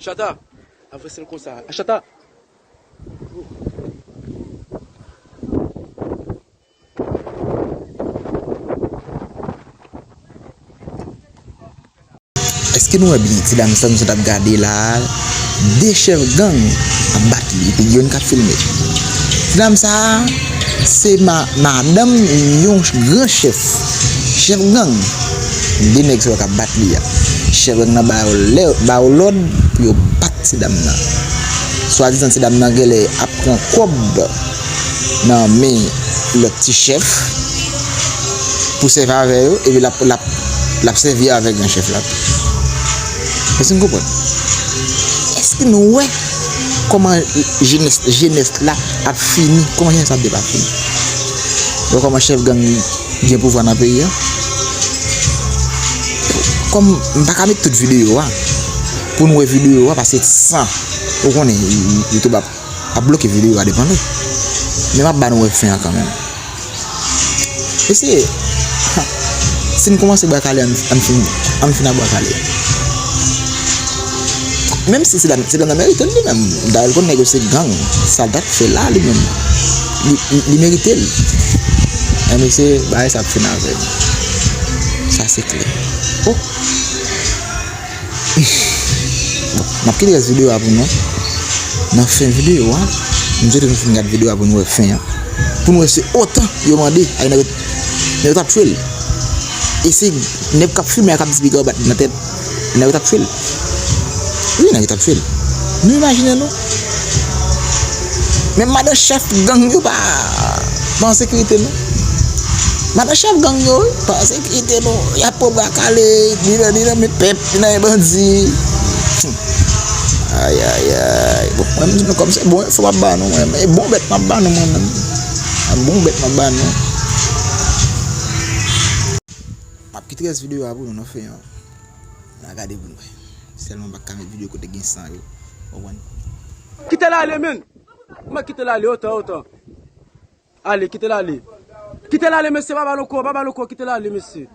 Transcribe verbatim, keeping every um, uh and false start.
Chata, avanse l konsa. Chata. Èske nou wè byen ti dam sa nou sot ap gade la a? De chèf gang ap bat li, epi gen youn k ap filme. Ti dam sa a, se ma-, madanm yon gran chèf, chèf gang. De nèg sa yo k ap bat li a. Chèf gang nan ba yo lè-, ba yo lòd pou yo bat ti dam nan. Swadizan ti dam nan genlè ap pran kòb nan men lòt ti chèf pou sèvi avè yo, epi l ap, l ap, l ap sèvi avè gran chèf la tou. Èske n konprann? Èske nou wè kòman jenès, jenès la ap fini? Kòman jenès la ap fini? Wè kòman chèf gang gen pouvwa nan peyi a? Kòm m pa ka met tout videyo a, pou n wè videyo a, paske san, ou konnen, YouTube ap, ap bloke videyo a depann ou. Men m ap ba nou wè fen an kanmenm. Eseye. Ha. Si n kòmanse bwa kale, ann, ann fin, ann fin ak bwa kale. Menm si se la, se la nan merite l li menm. Dayè l konn nèg yo se gang. Sa l t ap fè la li menm. Li, li, li merite l. Men mesye, bagay sa ap fin avè l. Sa se klè. Oh. Bon, n ap kite rès videyo a pou nou. Nan fen videyo a, m swete nou fin gade videyo a pou nou wè fen an. Pou nou wè se otan yo mande, ay nèg yo, nèg yo t ap tchwe l. E se nèg k ap filme a k ap di piga yo bat nan tèt, nèg yo t ap tchwe l. Wi, nèg yo t ap tchwe l. Nou imajine nou. Men madan chèf gang yo pa, pa an sekirite non. Madan chèf gang yo, wi, pa an sekirite non. Y ap pran bwa kale, ni nan, ni nan men pèp, ni nan men bandi. Hmm. Ay, ay, ay. Bon, mwen menm, kòm se bon enfo m ap ba nou, mwen, e bon bèt m ap ba nou, mwen menm. A bon bèt m ap ba nou. M ap kite rès videyo a pou nou nan fen an. N a gade pou n wè. Sèlman m pa ka met videyo kote gen san yo. Ou konprann? Kite l ale, menn. Mwen kite l ale, otan, otan. Ale, kite l ale. Kite l ale, mesye, pa ba l ankò, pa ba l ankò, kite l ale, mesye.